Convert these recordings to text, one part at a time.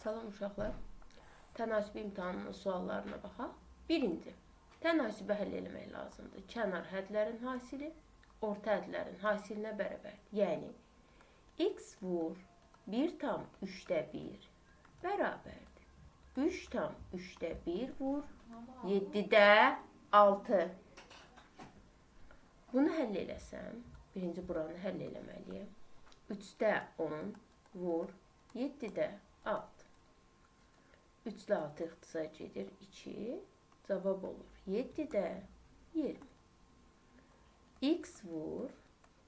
Salam uşaqlar. Tənasibi imtahanının suallarına baxaq. Birinci, tənasibi həll eləmək lazımdır. Kənar hədlərin hasili orta hədlərin hasilinə bərabərdir. Yəni, x vur 1,3 bərabərdir. 3,3 vur 7,6. Bunu həll eləsəm, birinci buranı həll eləməliyəm. 3,10 vur 7,6. 3 ilə 6 ixtisar gedir. 2. Cavab olur 7,20. X vur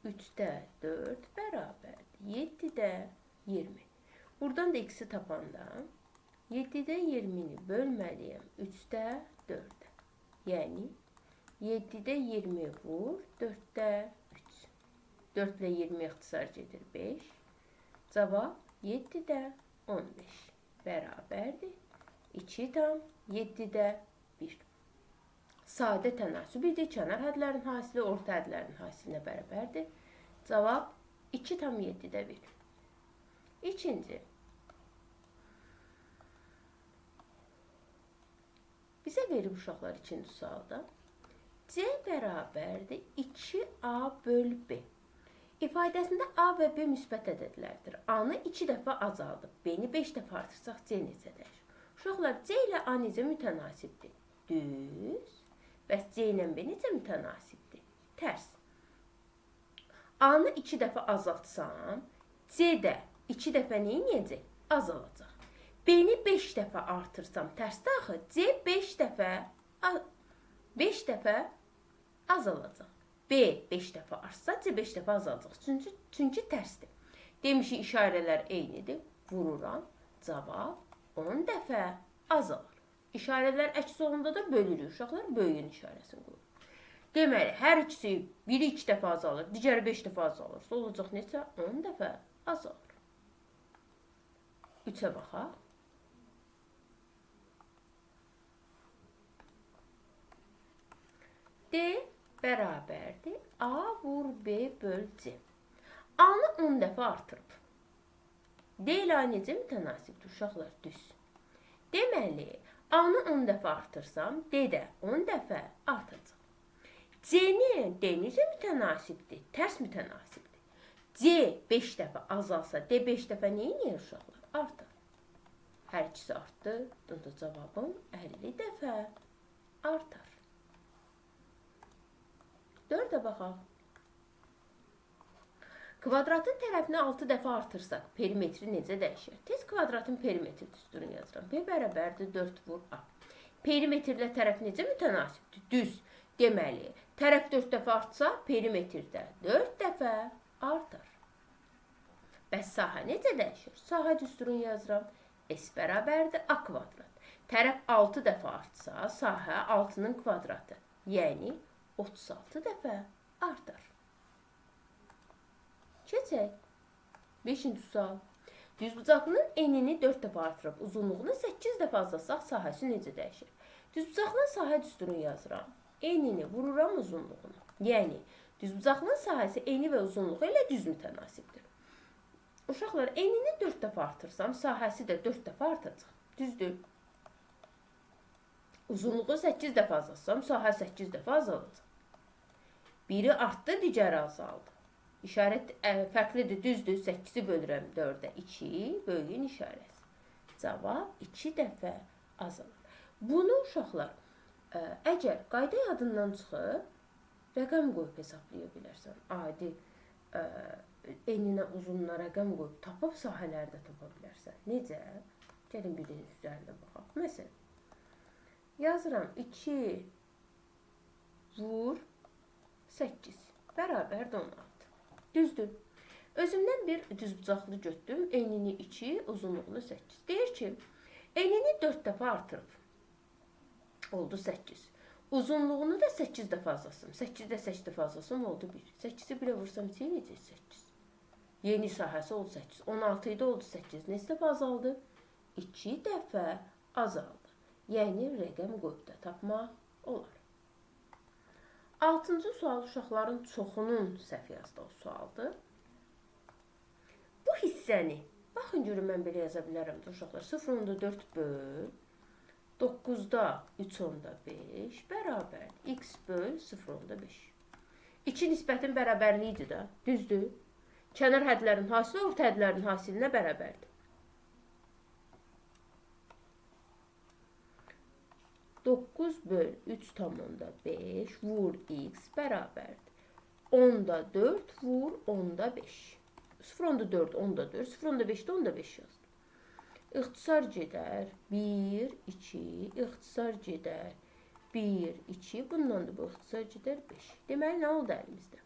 3,4 bərabərdir 7,20. Buradan da x-i tapanda 7,20-ni bölməliyəm 3,4-ə. Yəni 7,20 vur 4,3. 4 ilə 20 ixtisar gedir 5. Cavab 7,15 bərabərdir 2,7,1. Sadə tənasüb idi. Kənar hədlərin hasili orta hədlərin hasilinə bərabərdir. Cavab 2,7,1. İkinci. Bizə verib uşaqlar ikinci sualda. C bərabərdir 2A böl B. İfadəsində A və B müsbət ədədlərdir. A-nı 2 dəfə azaldıb, B-ni 5 dəfə artırsaq C necə dəyişir? Uşaqlar, C ilə A necə mütənasibdir? Düz. Bəs C ilə B necə mütənasibdir? Tərs. A-nı 2 dəfə azaltsam, C də 2 dəfə nə edəcək? Azalacaq. B-ni 5 dəfə artırsam, tərsdə axı, C 5 dəfə azalacaq. B 5 dəfə artsa, C 5 dəfə azalacaq. Çünki tərsdir. Demişik, işarələr eynidir. Vururam. Cavab 10 dəfə azalır. İşarələr əks olanda da bölürük. Uşaqlar böyüyün işarəsini qoyur. Deməli, hər ikisi biri 2 dəfə azalır, digəri 5 dəfə azalırsa, olacaq neçə? 10 dəfə azalır. 3-ə baxaq. D bərabərdir A vur B böl C. A-nı 10 dəfə artırıb. D ilə A necə mütənasibdir? Uşaqlar, düz. Deməli, A-nı 10 dəfə artırsam, D də 10 dəfə artacaq. C-nin D necə mütənasibdir? Tərs mütənasibdir. C 5 dəfə azalsa, D 5 dəfə nə edir uşaqlar? Artar. Hər ikisi artdı. Bunda cavabım 50 dəfə artar. 4-ə baxaq. Kvadratın tərəfini 6 dəfə artırsaq, perimetri necə dəyişir? Tez kvadratın perimetri düsturunu yazıram. P bərabərdir 4 vur A. Perimetrlə tərəf necə mütənasibdir? Düz. Deməli, tərəf 4 dəfə artsa, perimetrdə 4 dəfə artar. Bəs sahə necə dəyişir? Sahə düsturunu yazıram. S bərabərdir A kvadrat. Tərəf 6 dəfə artsa, sahə 6-nın kvadratı. Yəni 36 dəfə artar. Keçək. 5-ci sual. Düzbucaqlının enini 4 dəfə artırıb, uzunluğunu 8 dəfə azaltsaq, sahəsi necə dəyişir? Düzbucaqlının sahə düsturunu yazıram. Enini vururam uzunluğunu. Yəni, düzbucaqlının sahəsi eni və uzunluğu ilə düz mütənasibdir. Uşaqlar, enini 4 dəfə artırsam, sahəsi də 4 dəfə artacaq. Düzdür. Uzunluğu 8 dəfə azaltsam, sahə 8 dəfə azalacaq. Biri artdı, digəri azaldı. İşarət fərqlidir, düzdür. 8-i bölürəm 4-ə 2, böyüyün işarəsi. Cavab 2 dəfə azalır. Bunu uşaqlar, əgər qayda yadından çıxıb, rəqəm qoyub hesablaya bilərsən. Adi eninə, uzununa rəqəm qoyub tapıb sahələri də tapa bilərsən. Necə? Gəlin birinin üzərində baxaq. Məsələn, yazıram 2 vur 8 bərabərdir 16. Düzdür. Özümdən bir düzbucaqlı götürdüm. Enini 2, uzunluğunu 8. Deyir ki, enini 4 dəfə artırıb. Oldu 8. Uzunluğunu da 8 dəfə azalsam. 8-də 8 dəfə azalsam oldu 1. 8-i 1-ə vursam neçə eləyəcək? 8. Yeni sahəsi oldu 8. 16 idi oldu 8. Neçə dəfə azaldı? 2 dəfə azaldı. Yəni, rəqəm qoyub da tapmaq olar. 6-cı sual uşaqların çoxunun səhv yazdığı sualdır. Bu hissəni Baxın görün, mən belə yaza bilərəm də uşaqlar. 0,4 böl 9-da 3,5 bərabərdir. X böl 0,5. İki nisbətin bərabərliyidir də. Düzdür. Kənar hədlərin hasili orta hədlərin hasilinə bərabərdir. 9 böl 3,5 vur x bərabərdir. 10-da 4 vur 10-da 5. 0,4 10-da 4, 0,5-də 10-da 5 yazdım. İxtisar gedər 1, 2, ixtisar gedər 1, 2. Bundan da bu ixtisar gedər 5. Deməli, nə oldu əlimizdə?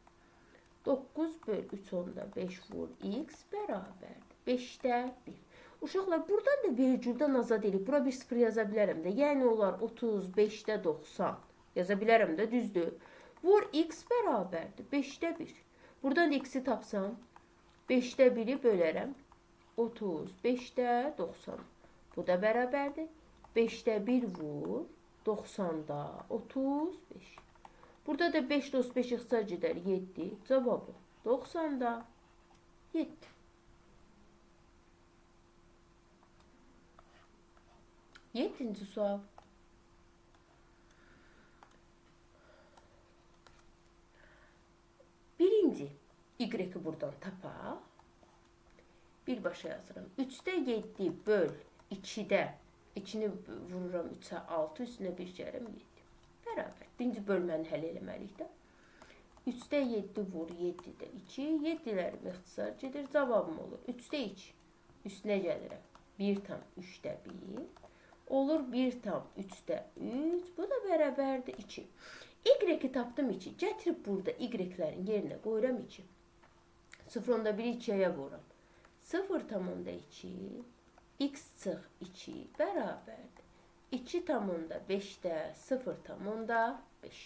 9 böl 3,5 vur x bərabərdir. 5-də 1. Uşaqlar, buradan da vergüldən azad edib. Bura bir 0 yaza bilərəm də. Yəni, olar 35-də 90. Yaza bilərəm də, düzdür. Vur x bərabərdir. 5-də 1. Buradan da x-i tapsam, 5-də 1-i bölərəm. 35-də 90. Bu da bərabərdir. 5-də 1 vur, 90-da 35. Burada da 5 35 ixtisar gedər 7. Cavabı 90-da 7. Yeddinci sual. Birinci, Y-i buradan tapaq. Birbaşa yazıram. 3-də 7 böl 2-də 2-ni vururam 3-ə 6, üstünə 1 gəlirəm 7. Bərabər. Birinci bölməni həll eləməliyik də. 3-də 7 vur 7-də 2. 7-lərim ixtisar gedir. Cavabım olur. 3-də 2. Üstünə gəlirəm. 1,3-də 1. Olur 1,3-də 3. Bu da bərabərdir 2. Y-i tapdım 2. Gətirib burada Y-lərin yerinə qoyuram 2. 0,1-i 2-yə vururam. 0,2 x çıx 2 bərabərdir. 2,5-də 0,5.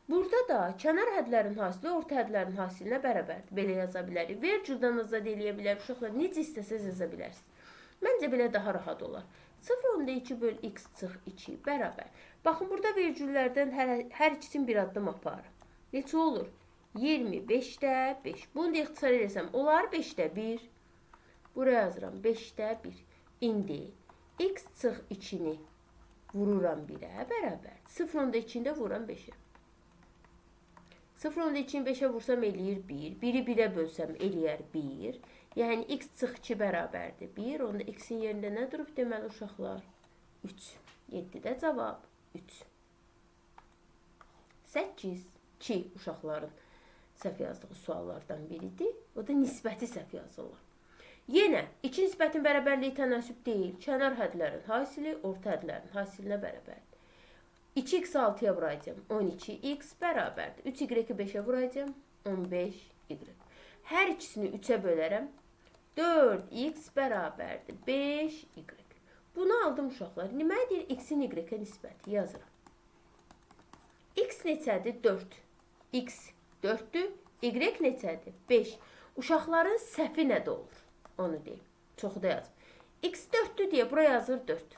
Burada da kənar hədlərin hasili orta hədlərin hasilinə bərabərdir. Belə yaza bilərik. Vergüldən azad eləyə bilərik. Uşaqlar, necə istəsəz yaza bilərsiniz. Məncə belə daha rahat olar. 0,2 böl x çıx 2 bərabər. Baxın, burada vergüllərdən hər ikisini bir addım aparım. Neçə olur? 25-də 5. Bunu da ixtisar eləsəm, olar 5-də 1. Buraya yazıram 5-də 1. İndi x çıx 2-ni vururam 1-ə bərabər. 0,2-ni də vururam 5-ə. 0,2-ni 5-ə vursam eləyir 1. 1-i 1-ə bölsəm eləyər 1. Yəni x çıx 2 bərabərdir 1. Onda x-in yerində nə durub deməli uşaqlar? 3. 7-də cavab 3. 8. 2 uşaqların səhv yazdığı suallardan biridir. O da nisbəti səhv yazırlar. Yenə iki nisbətin bərabərliyi tənasüb deyil. Kənar hədlərin hasili orta hədlərin hasilinə bərabərdir. 2x 6-ya vuracağım. 12x bərabərdir. 3y-i 5-ə vuracağım. 15y. Hər ikisini 3-ə bölərəm. 4x bərabərdir. 5y. Bunu aldım uşaqlar. Nə deyir? X-in y-ə nisbəti yazıram. X neçədir? 4. X 4-dür. Y neçədir? 5. Uşaqların səhvi nədə olur? Onu deyim. Çoxu da yazıb. X 4-dür deyə bura yazır 4.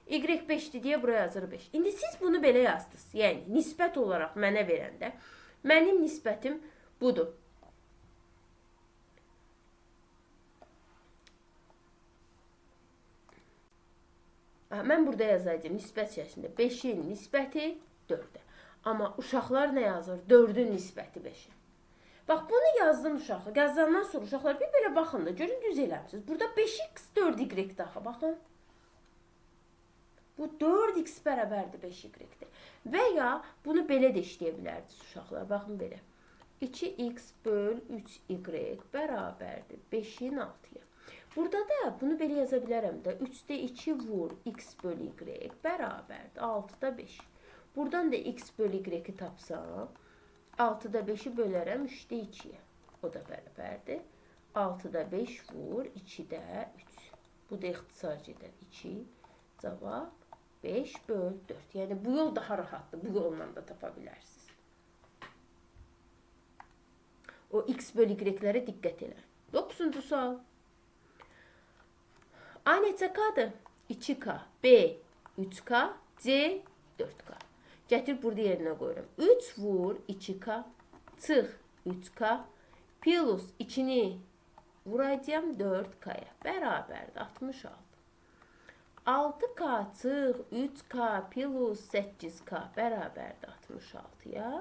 Y 5-dir deyə bura yazır 5. İndi siz bunu belə yazdınız. Yəni, nisbət olaraq mənə verəndə mənim nisbətim budur. Mən burada yazacağım nisbət şəklində. 5-in nisbəti 4-ə. Amma uşaqlar nə yazır? 4-ün nisbəti 5-ə. Bax, bunu yazdım uşaqlar. Yazandan sonra uşaqlar bir belə baxın da, görün düz eləmisiniz. Burada 5x 4y daxı, baxın. Bu 4x bərabərdir 5y-dir. Və ya bunu belə də işləyə bilərdiniz uşaqlar. Baxın belə. 2x böl 3y bərabərdir 5-in 6-ya. Burada da bunu belə yaza bilərəm də. 3-də 2 vur x böl y bərabərdir 6-da 5. Buradan da x böl y-i tapsam, 6-da 5-i bölərəm 3-də 2-yə. O da bərabərdir. 6-da 5 vur 2-də 3. Bu da ixtisar gedər 2. Cavab 5 böl 4. Yəni bu yol daha rahatdır. Bu yolla da tapa bilərsiniz. O x böl y-lərə diqqət elə. 9-cu sual. A neçə K-dır? 2K, B 3K, C 4K. Gətirib burada yerinə qoyuram. 3 vur 2K, çıx 3K, plus 2-ni Vuracağım 4K-ya. Bərabərdir 66. 6K çıx 3K plus 8K bərabərdir 66-ya.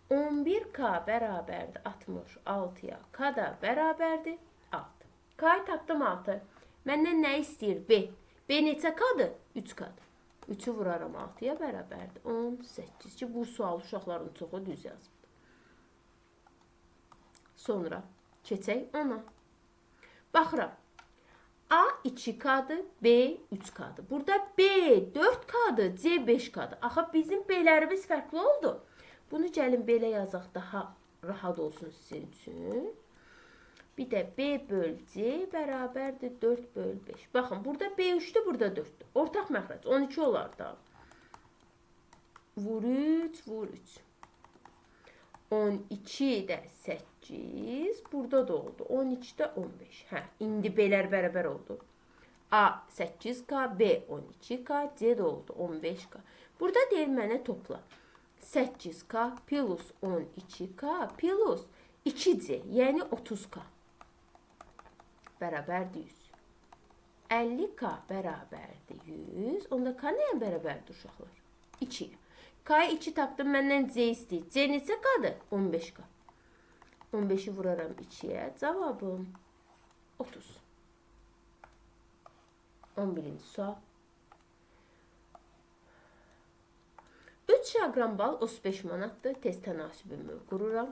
11K bərabərdir 66-ya. K da bərabərdir 6. K-yı tapdım 6. Məndən nə istəyir? B. B neçə K-dır? 3K-dır. 3-ü vuraram 6-ya bərabərdir 18. Ki, bu sual uşaqların çoxu düz yazıbdır. Sonra keçək ona. Baxıram. A 2K-dır, B 3K-dır. Burada B 4K-dır, C 5K-dır. Axı bizim B-lərimiz fərqli oldu. Bunu gəlin belə yazaq, daha rahat olsun sizin üçün. Bir də B böl C bərabərdir 4 böl 5. Baxın, burada B 3-dür, burada 4-dür. Ortaq məxrəc 12 olar da. Vur 3, vur 3. 12 də 8, burada da oldu. 12 də 15. Hə, indi B-lər bərabər oldu. A 8K, B 12K, C də oldu 15K. Burada deyir mənə topla. 8K plus 12K plus 2C, yəni 30K. Bərabərdir 100. 50K bərabərdir 100. Onda K nəyə bərabərdir uşaqlar? 2-yə. K-yı 2 tapdım, məndən C istəyir. C neçə K-dır? 15K. 15-i vuraram 2-yə. Cavabım 30. 11-ci sual. 3 kiloqram bal 35 manatdır. Tez tənasübümü qururam.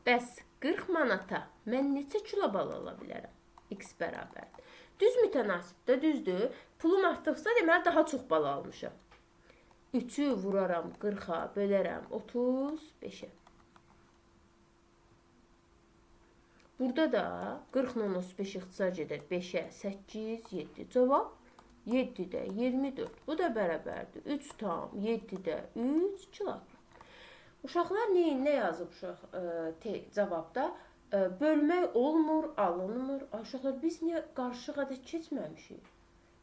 Bəs 40 manata mən neçə kilo bal ala bilərəm? X bərabərdir. Düz mütənasibdə düzdür. Pulum artdıqsa deməli daha çox bal almışam. 3-ü vuraram 40-a, bölərəm 35-ə. Burada da 40 ilə 35 ixtisar gedər 5-ə, 8, 7. Cavab 7-də 24. Bu da bərabərdir. 3,7-də 3 kiloqram. Uşaqlar nə yazıb uşaq cavabda? Bölmək olmur, alınmır. Ay, uşaqlar, biz niyə qarışıq ədəd keçməmişik?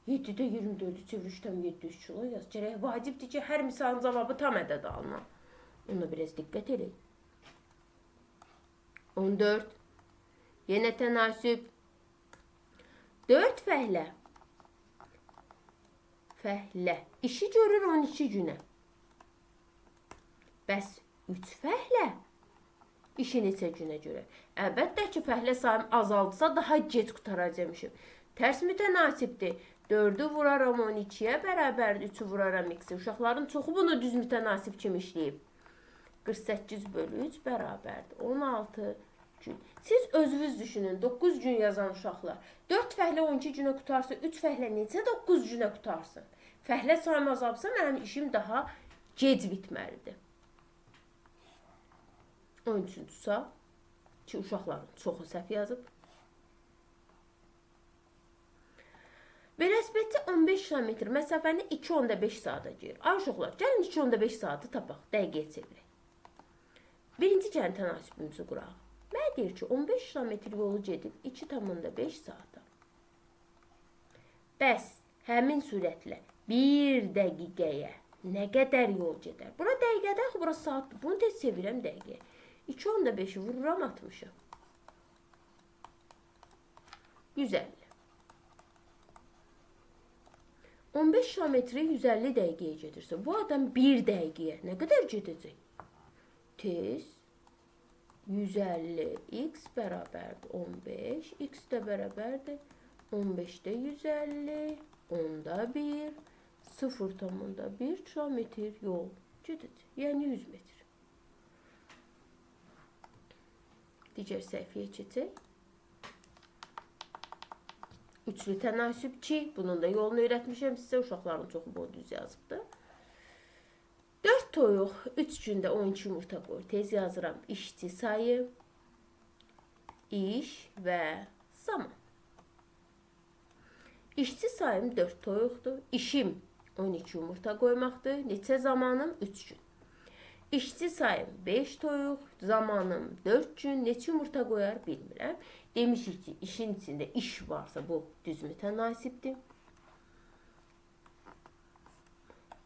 7-də 24-ü çevir 3,7 kilo yaz. Gərək vacibdir ki, hər misalın cavabı tam ədəd alına. Ona biraz diqqət eləyin. 14. Yenə tənasüb. 4 fəhlə. Fəhlə. İşi görür 12 günə. Bəs 3 fəhlə işi neçə günə görə? Əlbəttə ki, fəhlə sayım azaldısa daha gec qurtaracağım işim. Tərs mütənasibdir. 4-ü vuraram 12-yə bərabərdir 3-ü vuraram x-ə. Uşaqların çoxu bunu düz mütənasib kimi işləyib. 48 bölü 3 bərabərdir 16 gün. Siz özünüz düşünün, 9 gün yazan uşaqlar. 4 fəhlə 12 günə qurtarsa, 3 fəhlə neçə 9 günə qurtarsın? Fəhlə sayım azalsa, mənim işim daha gec bitməlidir. 13-cü sual ki, uşaqların çoxu səhv yazıb. Velosipedçi 15 km məsafəni 2,5 saata gedir. Ay uşaqlar, gəlin 2,5 saatı tapaq, dəqiqəyə çevirək. Birinci gəlin tənasübümüzü quraq. Mənə deyir ki, 15 km yolu gedib 2,5 saata. Bəs həmin sürətlə 1 dəqiqəyə nə qədər yol gedər? Bura dəqiqədə, axı bura saatdır. Bunu tez çevirəm dəqiqəyə. 2,5-i vururam 60-a. 150. 15 kilometri 150 dəqiqəyə gedirsə, bu adam 1 dəqiqəyə nə qədər gedəcək? Tez 150 x bərabərdir 15, x də bərabərdir 15-də 150, 10-da 1, 0,1 kilometr yol gedəcək. Yəni 100 metr. Digər səhifəyə keçək. Üçlü tənasüb ki, bunun da yolunu öyrətmişəm sizə. Uşaqların çoxu bunu düz yazıbdır. 4 toyuq 3 gündə 12 yumurta qoyur. Tez yazıram. İşçi sayı, iş və zaman. İşçi sayım 4 toyuqdur. İşim 12 yumurta qoymaqdır. Neçə zamanım? 3 gün. İşçi sayım 5 toyuq, zamanım 4 gün. Neçə yumurta qoyar bilmirəm. Demişik ki, işin içində iş varsa bu düz mütənasibdir.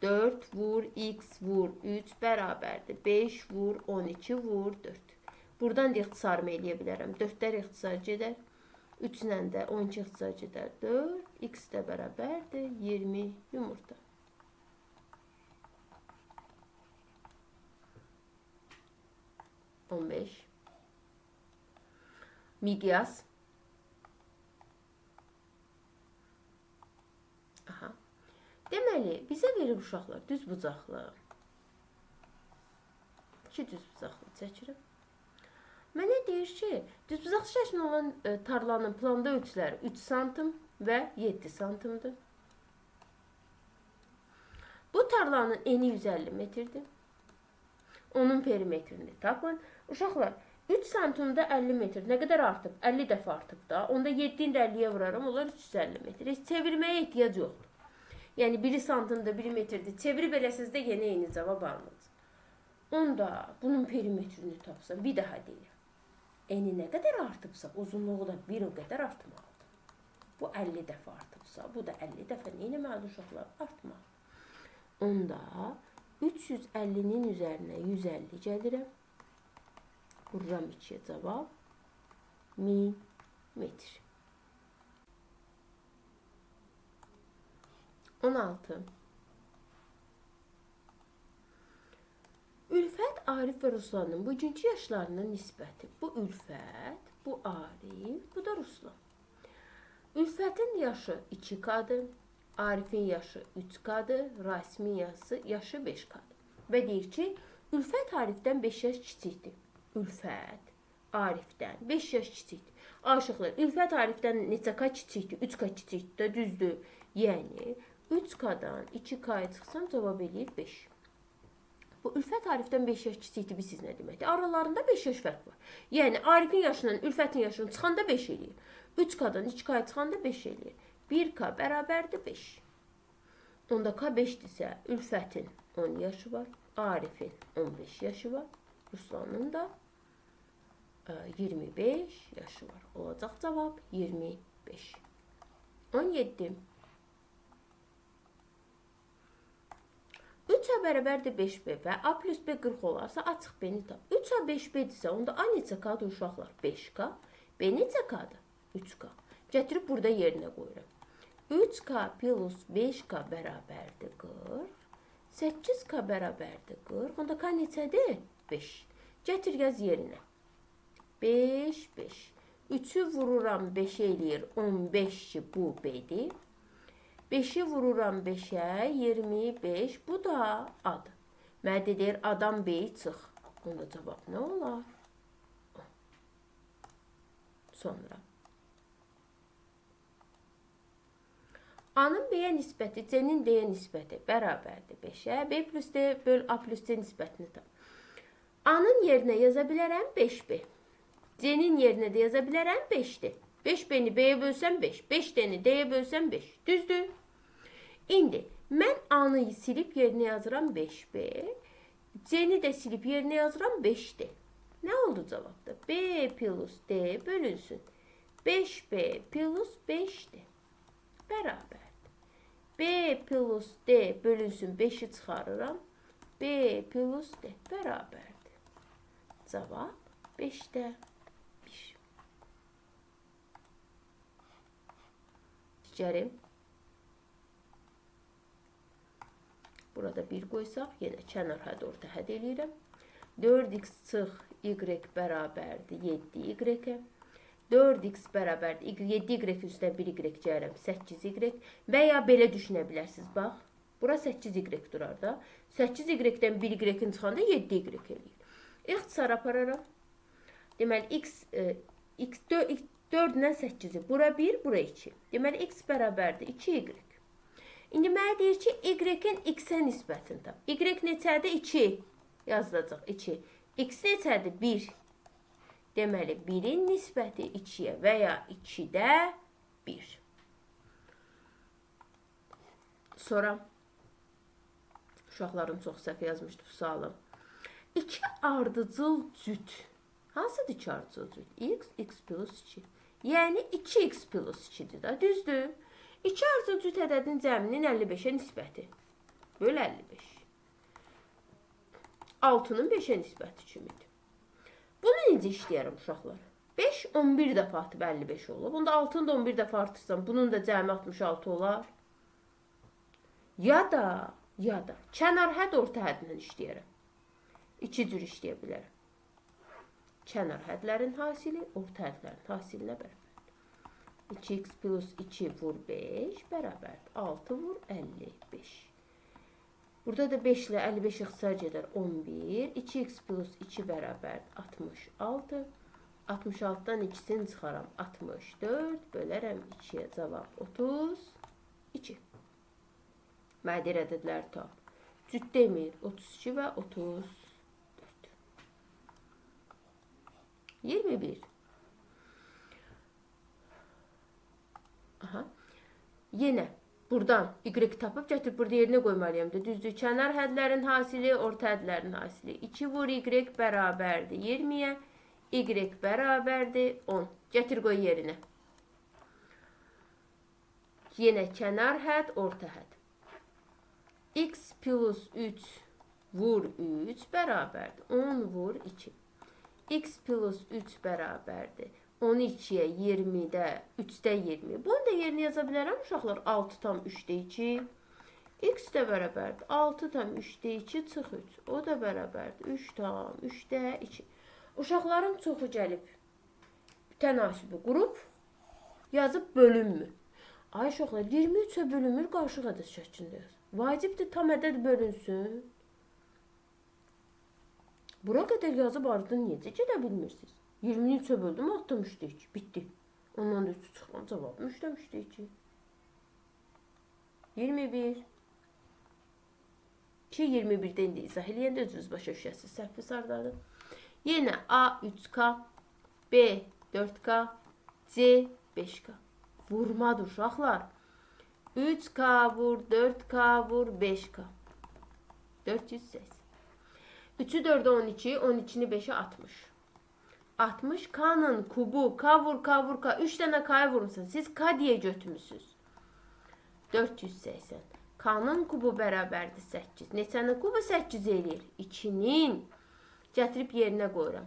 4 vur x vur 3 bərabərdir. 5 vur 12 vur 4. Buradan da ixtisarımı eləyə bilərəm. 4-lər ixtisar gedər. 3 ilə də 12 ixtisar gedər. 4. X də bərabərdir 20 yumurta. 15. Miqyas. Aha. Deməli, bizə verir uşaqlar düz bucaqlı. 2 düz bucaqlı çəkirəm. Mənə deyir ki, düzbucaqlı şəklində olan tarlanın planda ölçüləri 3 santim və 7 santimdir. Bu tarlanın eni 150 metrdir. Onun perimetrini tapın. Uşaqlar, 3 santimdə 50 metr nə qədər artıb? 50 dəfə artıb da. Onda 7-ni də 50-yə vuraram, olar 350 metr. Heç çevirməyə ehtiyac yoxdur. Yəni, biri santimdə, biri metrdir. Çevirib eləsəz də yenə eyni cavab alınacaq. Onda bunun perimetrini tapsam, bir daha deyirəm. Eni nə qədər artıbsa, uzunluğu da bir o qədər artmalıdır. Bu 50 dəfə artıbsa, bu da 50 dəfə nə etməlidir uşaqlar? Artmalıdır. Onda 350-nin üzərinə 150 gəlirəm. Vururam 2-yə cavab 1000 metr. 16. Ülfət, Arif və Ruslanın bugünkü yaşlarının nisbəti. Bu Ülfət, bu Arif, bu da Ruslan. Ülfətin yaşı 2K-dır, Arifin yaşı 3K-dır, Rasimin yaşı 5K-dır. Və deyir ki, Ülfət Arifdən 5 yaş kiçikdir. Ülfət Arifdən 5 yaş kiçikdir. Aşıqlar, Ülfət Arifdən neçə K kiçikdir? 3K kiçikdir də, düzdür. Yəni, 3K-dan 2K-ya çıxsam cavab eləyir 5. Bu, Ülfət Arifdən 5 yaş kiçikdir, bilirsiniz nə deməkdir? Aralarında 5 yaş fərq var. Yəni, Arifin yaşından Ülfətin yaşını çıxanda 5 eləyir. 3K-dan 2K-ya çıxanda 5 eləyir. 1K bərabərdir 5. Onda K 5-dirsə, Ülfətin 10 yaşı var, Arifin 15 yaşı var, Ruslanın da 25 yaşı var. Olacaq cavab 25. 17. 3A bərabərdir 5B və A plus B 40 olarsa, A çıx B-ni tap. 3A 5B-dirsə, onda A neçə K-dır uşaqlar? 5K. B neçə K-dır? 3K. Gətirib burada yerinə qoyuram. 3K plus 5K bərabərdir 40. 8K bərabərdir 40. Onda K neçədir? 5. Gətir yaz yerinə. 5, 5. 3-ü vururam 5-ə eləyir 15 ki, bu B-dir. 5-i vururam 5-ə, 25, bu da A-dır. Mənə deyir, A-dan B-yi çıx. Onda cavab nə olar? Sonra. A-nın B-yə nisbəti, C-nin D-yə nisbəti bərabərdir 5-ə. B plus D böl A plus C nisbətini tap. A-nın yerinə yaza bilərəm 5B. C-nin yerinə də yaza bilərəm 5D. 5B-ni B-yə bölsəm 5, 5D-ni D-yə bölsəm 5. Düzdür? İndi mən A-nı silib yerinə yazıram 5B, C-ni də silib yerinə yazıram 5D. Nə oldu cavabda? B plus D bölünsün. 5B plus 5D bərabərdir. B plus D bölünsün 5-i çıxarıram. B plus D bərabərdir. Cavab 5-də 1. Digərim. Burada 1 qoysaq, yenə kənar hədd orta hədd eləyirəm. 4x çıx y bərabərdir 7y-ə. 4x bərabərdir 7y üstünə 1y gəlirəm 8y. Və ya belə düşünə bilərsiniz, bax. Bura 8y durar da. 8y-dən 1y-in çıxanda 7y eləyir. İxtisar apararam. Deməli, x 4 ilə 8-i. Bura 1, bura 2. Deməli, x bərabərdir 2y. İndi mənə deyir ki, y-in x-ə nisbətini tap. Y neçədir? 2. Yazılacaq 2. X neçədir? 1. Deməli, 1-in nisbəti 2-yə və ya 2-də 1. Sonra, uşaqlarım çox səhv yazmışdı bu sualı. 2 ardıcıl cüt. Hansıdır 2 ardıcıl cüt? X, x plus 2. Yəni 2x plus 2-dir da, düzdür? 2 ardıcıl cüt ədədin cəminin 55-ə nisbəti. Böl 55. 6-nın 5-ə nisbəti kimidir. Bunu necə işləyərəm uşaqlar? 5, 11 dəfə atıb 55 olub. Onda 6-nı da 11 dəfə artırsam, bunun da cəmi 66 olar. Ya da kənar hədd orta hədlə işləyərəm. İki cür işləyə bilərəm. Kənar hədlərin hasili orta hədlərin hasilinə bərabərdir. 2x plus 2 vur 5 bərabərdir. 6 vur 55. Burada da 5 ilə 55 ixtisar gedər 11. 2x plus 2 bərabərdir 66. 66-dan 2-sini çıxaram 64. Bölərəm 2-yə, cavab 32. Mənə deyir ədədləri tap. Cüt demir 32 və 34. 21. Aha. Yenə buradan y tapıb gətirib burada yerinə qoymalıyam da. Düzdür. Kənar hədlərin hasili, orta hədlərin hasili. 2 vur y bərabərdir 20-yə. Y bərabərdir 10. Gətir qoy yerinə. Yenə kənar hədd, orta hədd. X plus 3 vur 3 bərabərdir 10 vur 2. X plus 3 bərabərdir 12-yə 20-də 3-də 20. Bunu da yerinə yaza bilərəm uşaqlar. 6,3-də 2. X də bərabərdir 6,3-də 2 çıx 3. O da bərabərdir 3,3-də 2. Uşaqların çoxu gəlib tənasibi qrup yazıb bölünmür. Ay uşaqlar, 23-ə bölünmür, qarışıq ədəd şəklində yaz. Vacibdir tam ədəd bölünsün. Bura qədər yazıb ardını necə gedə bilmirsiniz? 20-ni 3-ə böldüm, 6,3-də 2. Bitdi. Ondan da 3 çıxıram, cavabım 3,3-də 2. 21. 2, 21-də indi izah eləyəndə özünüz başa düşəsiniz. Səhvi sardadır. Yenə A 3K, B 4K, C 5K. Vurmadır uşaqlar. 3K vur, 4K vur, 5K. 480. 3-ü 4-ə 12, 12-ni 5-ə 60. 60 K-nın kubu, K vur, K vur, K. 3 dənə K-yı vurmuşsunuz. Siz K deyə götürmüsünüz. 480. K-nın kubu bərabərdir 8. Neçənin kubu 8 eləyir? 2-nin. Gətirib yerinə qoyuram.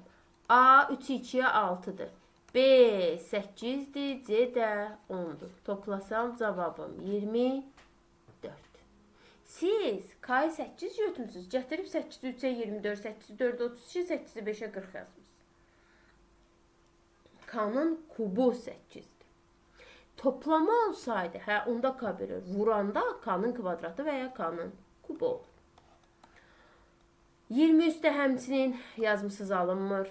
A 3-ü 2-yə 6-dır. B 8-dir, C də 10-dur. Toplasam cavabım 24. Siz K-yı 8 götürmüsünüz. Gətirib 8-i 3-ə 24, 8-i 4-ə 32, 8-i 5-ə 40 yazmışsınız. K-nın kubu 8-dir. Toplama olsaydı, hə, onda K verir. Vuranda K-nın kvadratı və ya K-nın kubu olur. 23-də həmçinin yazmısız alınmır.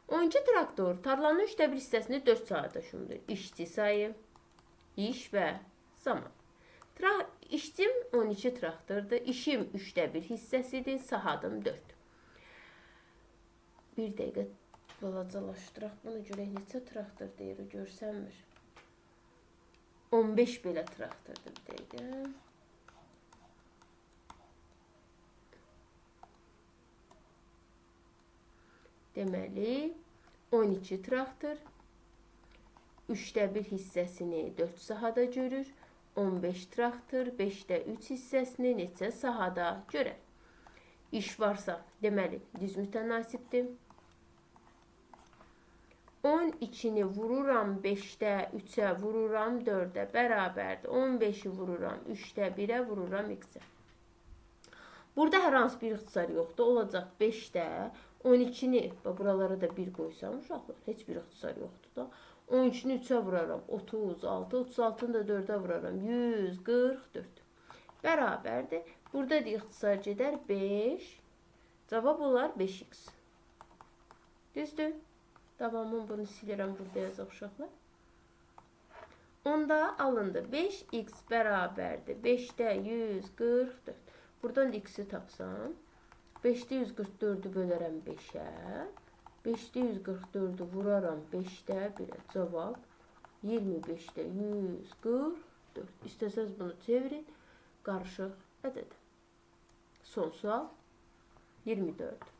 12 traktor tarlanın 3-də 1 hissəsini 4 saata şumdur. İşçi sayı, iş və zaman. İşçim 12 traktordur. İşim 3-də 1 hissəsidir. Sahadım 4. Bir dəqiqə balacalaşdıraq. Bunu görək neçə traktor deyir, o görsənmir. 15 belə traktordur bir dəqiqə. Deməli, 12 traktor 3-də 1 hissəsini 4 sahada görür. 15 traktor 5-də 3 hissəsini neçə sahada görər? İş varsa, deməli, düz mütənasibdir. 12-ni vururam 5-də 3-ə, vururam 4-ə, bərabərdir. 15-i vururam 3-də 1-ə, vururam x-ə. Burada hər hansı bir ixtisar yoxdur. Olacaq 5-də 12-ni, buralara da 1 qoysam uşaqlar, heç bir ixtisar yoxdur da. 12-ni 3-ə vuraram, 36, 36-nı da 4-ə vuraram, 144. Bərabərdir. Burada da ixtisar gedər 5. Cavab olar 5x. Düzdür? Davamını bunu silirəm, burada yazaq uşaqlar. Onda alındı. 5x bərabərdir. 5-də 144. Buradan da x-i tapsam. 5-də 144-ü bölərəm 5-ə. 5-də 144-ü vuraram 5-də 1-ə. Cavab 25-də 144. İstəsəz bunu çevirin. Qarışıq ədəd. Son sual 24.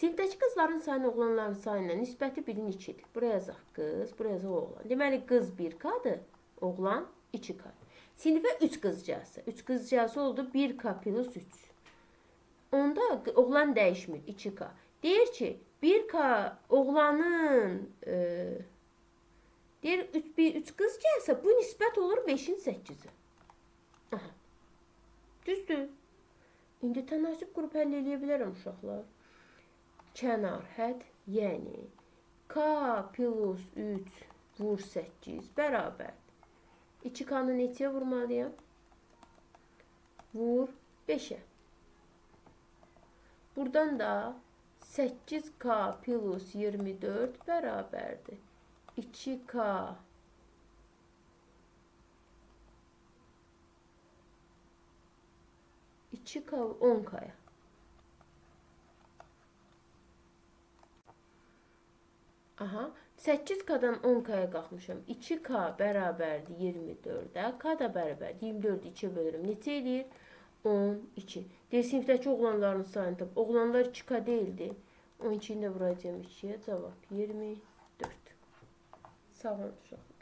Sinifdəki qızların sayının oğlanların sayına nisbəti 1-in 2-dir. Buraya yazaq qız, buraya yazaq oğlan. Deməli, qız 1K-dır, oğlan 2K. Sinifə 3 qız gəlsə. 3 qız gəlsə oldu 1K plus 3. Onda oğlan dəyişmir, 2K. Deyir ki, 1K oğlanın, deyir, 3 qız gəlsə, bu nisbət olur 5-in 8-i. Aha. Düzdür. İndi tənasüb qrup həll eləyə bilərəm uşaqlar. Kənar hədd, yəni K plus 3 vur 8 bərabərdir. 2K-nı neçəyə vurmalıyam? Vur 5-ə. Buradan da 8K plus 24 bərabərdir. 2K 10K'ya. Aha, 8K'dan 10K'ya qalxmışam. 2K bərabərdir 24-ə. K da bərabərdir. 24-ü 2-yə bölürüm. Neçə eləyir? 12. Deyir, sinifdəki oğlanların sayını tap. Oğlanlar 2K deyildi. 12-ni də vuracağım 2-yə. Cavab 24. Sağ olun uşaqlar.